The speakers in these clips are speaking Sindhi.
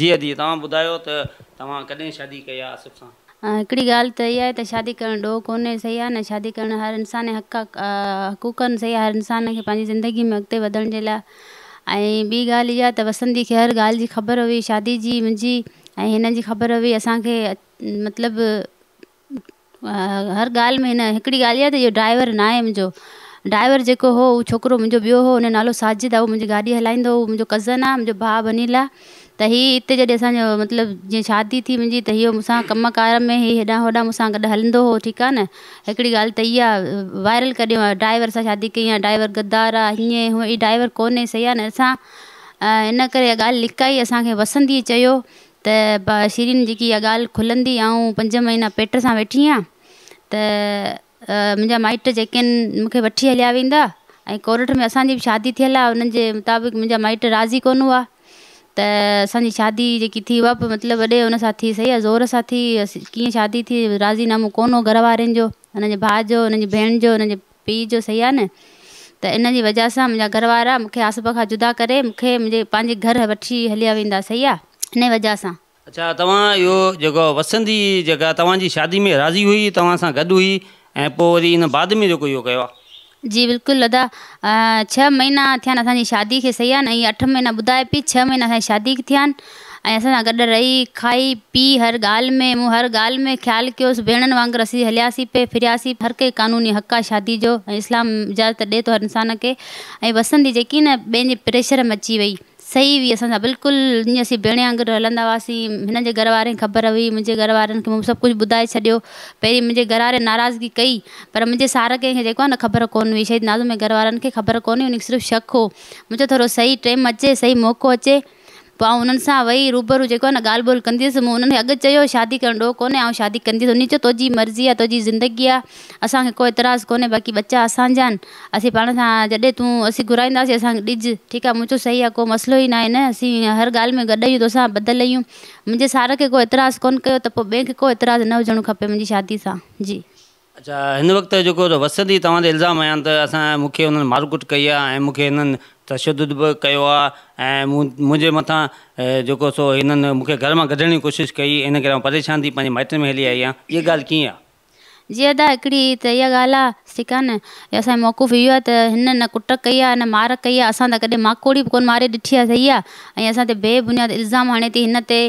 جي ادي توهان ٻڌايو ته توهان ڪڏهن شادي ڪئي آ آصف سان؟ هڪڙي ڳالهه ته اها آهي ته شادي ڪرڻ ڏوهه ڪونهي صحيح آهي نه شادي ڪرڻ هر انسان جو حق آهي حقوق آهن صحيح آهي هر انسان کي پنهنجي زندگي ۾ اڳتي وڌڻ جي لاء ۽ ٻي ڳالهه اها ته وسندي کي هر ڳالهه جي خبر هئي شادي جي منهنجي ۽ هن جي خبر هئي اسان کي مطلب هر ڳالهه ۾ هن هڪڙي ڳالهه اها ته اهو ڊرائيور ناهي منهنجو ڊرائيور جيڪو هو اهو ڇوڪرو منهنجو ٻيو هو ان جو نالو ساجد آهي اهو منهنجي گاڏي هلائيندو هو منهنجو ڪزن آهي منهنجو ڀاء بنيل آهي ته هي هتي جڏهن اسان جو مطلب جيئن شادي ٿي منهنجي ته اهو مون سان ڪم ڪار ۾ هي هيڏانهن هوڏانهن مون سان گڏ هلندو هو ٺيڪ آهي نه هڪڙي ڳالهه ته اها وائرل ڪڍيو آهي ڊرائيور سان شادي ڪئي آهي ڊرائيور غدار آهي هيئن هونئن هي ڊرائيور ڪونهي صحيح آهي نه اسان ان ڪري اها ڳالهه لڪائي اسان کي وسندي چيو ته شيرين جيڪي اها ڳالهه کلندي آئون پنج مهينا پيٽ سان ويٺي آهيان ته منهنجا مائٽ جيڪي آهن مون کي وٺي هليا ويندا ۽ ڪورٽ ۾ اسان جي به شادي ٿيل آهي انهن جي مطابق منهنجا مائٽ راضي ڪونه هئا ته اسان جي شادي جيڪي ٿي اها به مطلب وڏي ان سان ٿي صحيح آهي زور سان ٿي ڪيئن شادي ٿي راضي نامو ڪونه هو گهر وارن جو هن جي ڀاء جو هن جي ڀيڻ جو هن جي پيء جو صحيح آ نه ته ان جي وجه سان منهنجا گهر وارا مون کي آصف کان جدا ڪري مون کي منهنجي پنهنجي گهر وٺي هليا ويندا صحيح آ ان وجه سان. اڇا توهان اهو جيڪو وسندي جيڪا توهان جي شادي ۾ راضي هئي توهان سان گڏ هئي ۽ پوء وري ان بعد ۾ جيڪو اهو ڪيو آ. جي بلڪل ادا ڇهه مهينا ٿيا آهن اسان جي شادي کي صحيح آ نه ۽ اٺ مهينا ٻڌائي پئي ڇهه مهينا اسان جي شادي کي ٿيا آهن ۽ اسان سان گڏ رهي کائي پي هر ڳالهه ۾ مون هر ڳالهه ۾ خيال ڪيوس ڀيڻن وانگر اسين هلياسين پي ڦرياسين هر ڪنهن قانوني حق آ شادي جو ۽ اسلام اجازت ڏي ٿو هر انسان کي ۽ وسندي جيڪي نه ٻين جي پريشر ۾ اچي وئي صحيح هئي اسان سان بلڪل ائين اسين ڀيڻ وانگر هلندا هئاسين هن جي گهر وارن کي خبر هئي منهنجي گهر وارن کي مون سڀ ڪجهه ٻڌائي ڇڏيو پهرين منهنجي گهر وارن ناراضگي ڪئي پر منهنجي سارڪي کي جيڪو آهي نه خبر ڪونه هئي شهيد نازو جي گهر وارن کي خبر ڪونه هئي ان کي صرف شڪ هو مون چيو ٿورو صحيح ٽيم اچي صحيح موقعو اچي پوء آئون انهن سان ويهي روبرو جيڪو آهي نه ڳالهه ٻولهه ڪنديس مون انهن کي اڳ چيو شادي ڪرڻ ڏوهه ڪونهي آئون شادي ڪنديس انهي چيو تنهنجي مرضي آهي تنهنجي زندگي آهي اسان کي ڪو اعتراض ڪونهي باقي ٻچا اسان جا آهن اسين پاڻ سان جڏهن تون اسين گهرائينداسين اسان کي ڏج ٺيڪ آهي مون چيو صحيح آهي ڪو مسئلو ئي ناهي نه اسين هر ڳالهه ۾ گڏ آهيون توسان ٻڌل آهيون منهنجي سار کي ڪو اعتراض ڪونه ڪيو ته پوء ٻئي کي ڪو اعتراض نه هجڻ کپي منهنجي شادي سان جي. اڇا هن وقت جيڪو وسندي توهان تي الزام هنيا آهن ته اسان مون کي انهن مارڪٽ ڪئي آهي ۽ مون کي هنن تشدد به ڪيو آهي ۽ مون منهنجي مٿان جيڪو سو هنن مون کي گهر مان ڪڍڻ جي ڪوشش ڪئي ان ڪري آئون پريشان ٿي پنهنجي مائٽن ۾ هلي آئي آهيان اها ڳالهه ڪيئن آهي؟ جي ادا هڪڙي ته اها ڳالهه آ ٺيڪ آ نه اسان جو موقف اهو آ ته هن نه ڪٽ ڪئي آ نه مار ڪئي آ اسان ته ڪڏهن ماڪوڙي به ڪونه ماري ڏٺي آ صحيح آ ۽ اسان تي بي بنياد الزام هڻي ٿي هن تي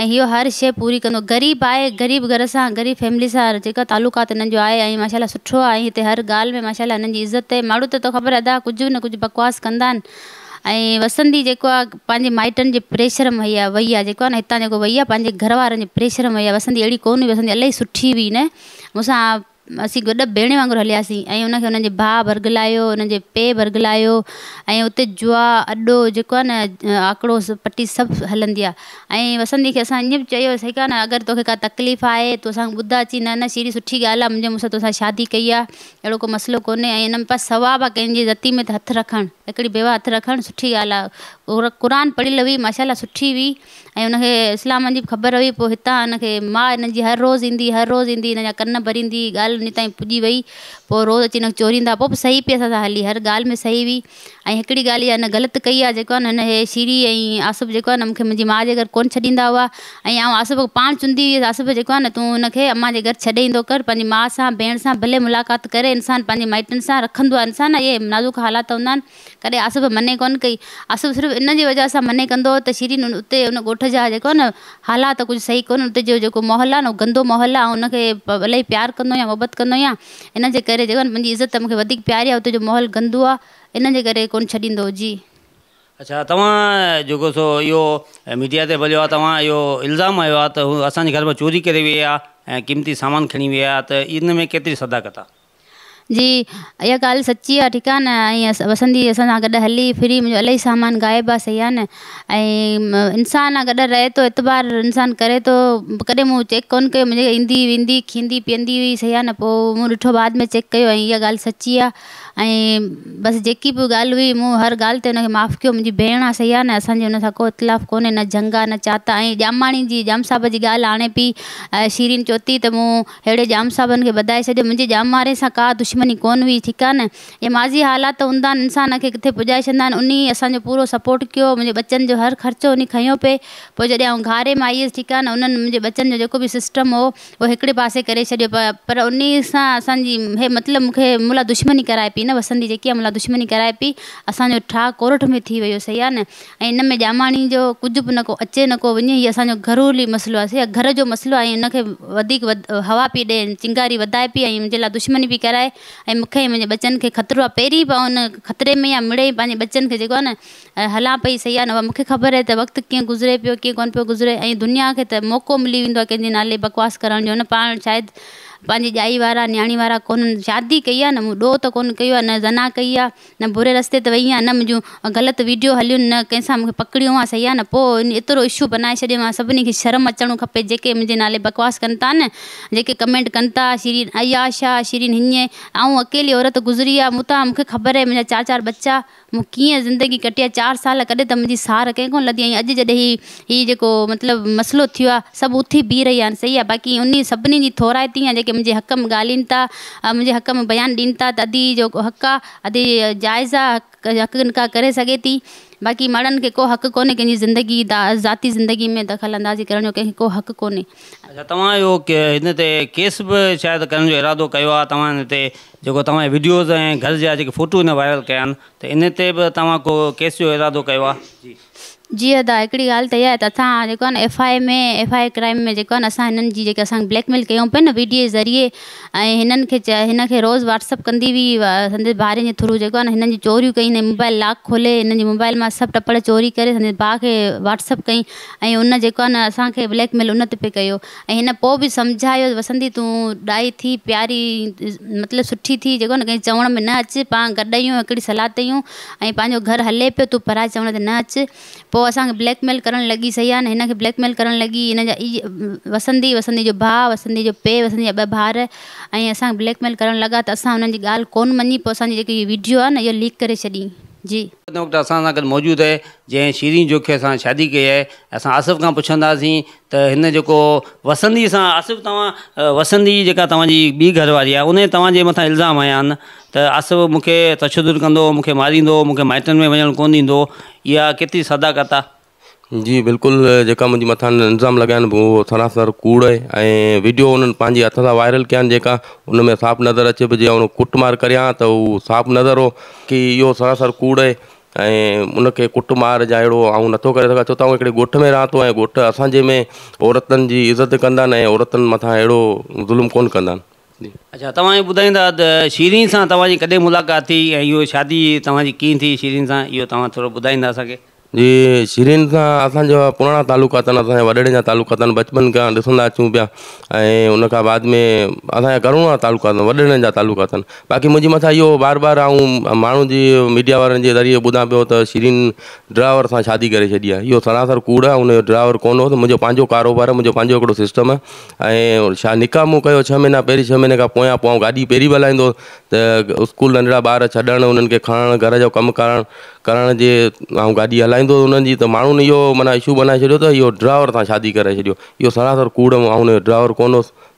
۽ اهو هر شيء پوري ڪندو غريب آهي غريب گهر سان غريب فيملي سان جيڪا تعلقات هنن جو آهي ۽ ماشاء الله سٺو آهي ۽ هتي هر ڳالهه ۾ ماشاء الله هنن جي عزت آهي ماڻهو ته تو خبر ادا ڪجهه نه ڪجهه بڪواس ڪندا آهن ۽ وسندي جيڪو آهي پنهنجي مائٽن جي پريشر ۾ وئي آهي وئي آهي جيڪو آهي نه هتان جيڪو وئي آهي پنهنجي گهر وارن جي پريشر ۾ وئي آهي وسندي اهڙي ڪونه هئي وسندي الاهي سٺي هئي نه مون سان اسين گڏ ڀيڻ وانگر هلياسين ۽ ان کي انهن جي ڀاء برغلايو انهن جي پيء برغلايو ۽ اتي جوا اڏو جيڪو آهي نه آڪڙو پٽي سڀ هلندي آهي ۽ وسندي کي اسان ائين به چيو صحيح ڪا نه اگر توکي ڪا تڪليف آهي تون اسان کي ٻڌاء چي نه نه شيرين سٺي ڳالهه آهي منهنجي مون سان توسان شادي ڪئي آهي اهڙو ڪو مسئلو ڪونهي ۽ ان ۾ پاس ثواب آهي ڪنهن جي ذاتي ۾ ته هٿ رکڻ هڪڙي بيواهه هٿ رکڻ سٺي ڳالهه آهي قرآن پڙهيل هئي ماشاء الله سٺي هئي ۽ ان کي اسلام جي به خبر هئي پوء هتان ان کي ماء هن جي هر روز ايندي هر روز ايندي هن جا ڪن ڀريندي ڳالهه ان تائين پڄي وئي پوء روز اچي هن کي چوريندا پوء به صحيح پئي اسان سان هلي هر ڳالهه ۾ صحيح هئي ۽ هڪڙي ڳالهه اها هن غلط ڪئي آهي جيڪو آهي نه هن هي شيري ۽ آصف جيڪو آهي نه مون کي منهنجي ماء جي گهر ڪونه ڇڏيندا هئا ۽ آئون آصف کي پاڻ چوندي هيس آصف جيڪو آهي نه تون هن کي امان جي گهر ڇڏي ايندو ڪر پنهنجي ماء سان ڀيڻ سان ڀلي ملاقات ڪري انسان پنهنجي مائٽن سان رکندو آهي انسان اهي نازڪ حالات هوندا آهن ڪڏهن آصف منع ڪونه ڪئي. آصف صرف ان جي وجه سان منع ڪندو هو ته شيرين اتي ان ڳوٺ جا جيڪو آهي نه حالات ڪجهه صحيح ڪونهن اتي جو جيڪو ماحول آهي نه اهو گندو ماحول آهي آئون ان کي الاهي پيار ڪندو آهيان محبت ڪندو آهيان ان جي ڪري جيڪو آهي نه منهنجي عزت مون کي وڌيڪ پياري آهي اتي جو ماحول گندو آهي ان جي ڪري ڪونه ڇڏيندو هو جي. اڇا توهان جيڪو سو اهو ميڊيا تي بليو آهي توهان اهو الزام هنيو آهي ته هو اسان جي گهر مان چوري ڪري وئي آهي ۽ قيمتي سامان کڻي وئي آهي ته ان ۾ ڪيتري صداقت آهي. جي اها ڳالهه سچي آهي ٺيڪ آهي نه ۽ وسندي اسان سان گڏ هلي ڦري منهنجو الاهي سامان غائب آهي صحيح آهي نه ۽ انسان آهي گڏ رهي ٿو اعتبار انسان ڪري ٿو ڪڏهن مون چيڪ ڪونه ڪيو منهنجي ايندي ويندي کيندي پيئندي هئي صحيح آهي نه پوء مون ڏٺو بعد ۾ چيڪ ڪيو ۽ اها ڳالهه سچي آهي ۽ بس جيڪي به ڳالهه هئي مون هر ڳالهه تي ان کي معاف ڪيو منهنجي ڀيڻ آهي صحيح آهي نه اسان جي ان سان ڪو اختلاف ڪونهي نه جهنگ آهي نه چات آهي ۽ ڄاماڻي جي ڄام صاحب جي ڳالهه آڻي پئي شيرين چوتي ته مون اهڙي ڄام صاحبن کي ٻڌائي ڇڏيو منهنجي ڄام واري سان ڪا دشمني دشمني ڪونه هئي ٺيڪ آهي نه اهي ماضي حالات هوندا آهن انسان کي ڪٿي پڄائي ڇڏيندا آهن انهي اسان جو پورو سپورٽ ڪيو منهنجي ٻچن جو هر خرچو انهي کنيو پئي پوء جڏهن آئون گهاري مان آئي هيس ٺيڪ آهي نه انهن منهنجي ٻچن جو جيڪو به سسٽم هو اهو هڪڙي پاسي ڪري ڇڏيو پر انهي سان اسان جي هي مطلب مون کي مون لاء دشمني ڪرائي پئي نه وسندي جيڪي آهي مون لاء دشمني ڪرائي پئي اسان جو ٺاهه ڪورٽ ۾ ٿي ويو صحيح آهي نه ۽ ان ۾ ڄاماڻي جو ڪجهه به نه ڪو اچي نه ڪو وڃي هي اسان جو گهرولي مسئلو آهي صحيح آهي گهر جو مسئلو آهي ۽ ان کي وڌيڪ هوا پئي ڏي چنگاري وڌائي پئي ۽ منهنجي لاء دشمني پئي ڪرائي ۽ مون کي ۽ منهنجي ٻچن کي خطرو آهي پهرين به آئون ان خطري ۾ آهيان مڙئي پنهنجي ٻچن کي جيڪو آهي نه هلان پئي صحيح آهي نه مون کي خبر آهي ته وقت ڪيئن گذري پيو ڪيئن ڪونه پيو گذري ۽ دنيا کي ته موقعو ملي ويندو آهي ڪنهن جي نالي بڪواس ڪرڻ جو نه پاڻ شايد پنهنجي ڄائي وارا نياڻي وارا ڪونهن شادي ڪئي آهي نه مون ڏوهه ته ڪونه ڪيو آهي نه زنا ڪئي آهي نه بري رستي تي وئي آهيان نه منهنجون غلط ويڊيو هليون نه ڪنهن سان مونکي پڪڙيو آهي صحيح آهي نه پوء ايترو اشو بنائي ڇڏيو آهي سڀني کي شرم اچڻو کپي جيڪي منهنجي نالي بڪواس ڪن ٿا نه جيڪي ڪمينٽ ڪن ٿا شيرين عياش آهي شيرين هيئن آئون اڪيلي عورت گذري آهي مون تان مونکي خبر آهي منهنجا چار چار ٻچا مون ڪيئن زندگي ڪٽي آهي چار سال ڪڏهن ته منهنجي سار ڪنهن ڪونه لڌي ۽ اڄ جڏهن هي هي جيڪو مطلب مسئلو ٿيو آهي سڀ اٿي بيهي رهيا آهن صحيح آهي باقي انهي سڀني جي ٿورائتي آهيان جيڪي منهنجي حق ۾ ڳالهين ٿا منهنجي حق ۾ بيان ڏين ٿا ته ادي جو حق آهي ادي جائز آ حق نڪاح ڪري سگهي ٿي باقي مڙن کي ڪو حق ڪونهي ڪنهن جي زندگي ذاتي زندگي ۾ دخل اندازي ڪرڻ جو ڪنهن کي ڪو حق ڪونهي. اڇا توهان اهو هن تي ڪيس به شايد ڪرڻ جو ارادو ڪيو آ توهان هن تي جيڪو توهان جا وڊيوز ۽ گهر جا جيڪي فوٽو هن وائرل ڪيا آهن ته ان تي به توهان ڪو ڪيس جو ارادو ڪيو آ جي. جي ادا هڪڙي ڳالهه ته اها آهي ته اسان جيڪو آهي نه F I A ۾ F I A crime ۾ جيڪو آهي نه اسان هنن جي جيڪي اسان کي بليڪ ميل ڪيون پيا نه ويڊيو جي ذريعي ۽ هنن کي هن کي روز واٽس اپ ڪندي هئي سندس ڀائرن جي ٿرو جيڪو آهي نه هنن جي چوريون ڪئي هن موبائل لاڪ کولي هنن جي موبائل مان سڀ ٽپڙ چوري ڪري سندس ڀاء کي واٽس اپ ڪئي ۽ ان جيڪو آهي نه اسان کي بليڪ ميل ان تي پئي ڪيو ۽ هن پوء به سمجهايو وسندي تون ڏاهي ٿي پياري مطلب سٺي ٿي جيڪو آهي نه ڪنهن چوڻ ۾ نه اچ پاڻ گڏ آهيون هڪڙي صلاح تي آهيون ۽ پنهنجو گهر هلي پيو تون پرائي چوڻ تي نه اچ پوء اسان کي بليڪ ميل ڪرڻ لڳي صحيح آهي نه هن کي بليڪ ميل ڪرڻ لڳي هن جا وسندي وسندي جو ڀاء وسندي جو پيء وسندي جا ٻه ڀائر ۽ اسان کي بليڪ ميل ڪرڻ لڳا ته اسان انهن جي ڳالهه ڪونه مڃي پوء اسان جي جيڪي ويڊيو آهي نه اها ليڪ ڪري ڇڏي جي. هن وقت اسان سان گڏ موجود آهي جنهن شيرين جوکيي سان شادي ڪئي آهي اسان آصف کان پڇنداسين ته هن جيڪو وسندي سان آصف توهان وسندي جيڪا توهان جي ٻي گهر واري آهي ان توهان جي مٿان الزام هنيا آهن ته آصف مون کي تشدد ڪندو هو، مون کي ماريندو هو، مون کي مائٽن ۾ وڃڻ ڪونه ڏيندو هو، اها ڪيتري صداقت آ؟ جي بلڪل جيڪا منهنجي مٿان الزام لڳايا آهن اهو سراسر ڪوڙ آهي ۽ وڊيو انهن پنهنجي هٿ سان وائرل ڪيا آهن جيڪا ان ۾ صاف نظر اچي پئي جي آئون ڪٽ مار ڪريان ته هو صاف نظر هو ڪي اهو سراسر ڪوڙ آهي ۽ ان کي ڪٽ مار جا اهڙو آئون نٿو ڪري سگهان ڇو ته آئون هڪڙي ڳوٺ ۾ رهان ٿو ۽ ڳوٺ اسان جي ۾ عورتن جي عزت ڪندا آهن ۽ عورتن مٿان اهڙو ظلم ڪونه ڪندا آهن. اڇا توهان اهو ٻڌائيندا ته شيرين سان توهان جي ڪڏهن ملاقات ٿي ۽ اهو شادي توهان جي ڪيئن ٿي شيرين سان اهو توهان ٿورو ٻڌائيندا اسان کي. جي شيرين سان اسان جا پراڻا تعلقات آهن اسان جا وڏڙن جا تعلقات آهن بچپن کان ڏسندا اچون پيا ۽ ان کان بعد ۾ اسان جا گهڻا تعلقات آهن وڏڙن جا تعلقات آهن باقي منهنجي مٿان اهو بار بار آئون ماڻهن جي ميڊيا وارن جي ذريعي ٻڌان پيو ته شيرين ڊرائيور سان شادي ڪري ڇڏي آهي اهو سراسر ڪوڙ آهي ان جو ڊرائيور ڪونه هو ته منهنجو پنهنجو ڪاروبار آهي منهنجو پنهنجو هڪڙو سسٽم آهي ۽ ڇا نڪاح مون ڪيو ڇهه مهينا پهرين ڇهه مهيني کان پويان پوء آئون گاڏي پهرين به هلائيندو هوس ته اسڪول ننڍڙا ٻار ڇڏڻ انهن کي کڻڻ گهر جو ڪم ڪرڻ ڪرڻ جي آئون گاڏي هلائيندو هوس انهن جي ته ماڻهن اهو معنيٰ اشو بنائي ڇڏيو ته اهو ڊرائيور سان شادي ڪري ڇڏيو اهو سراسر ڪوڙ آئون ڊرائيور ڪونه هوس.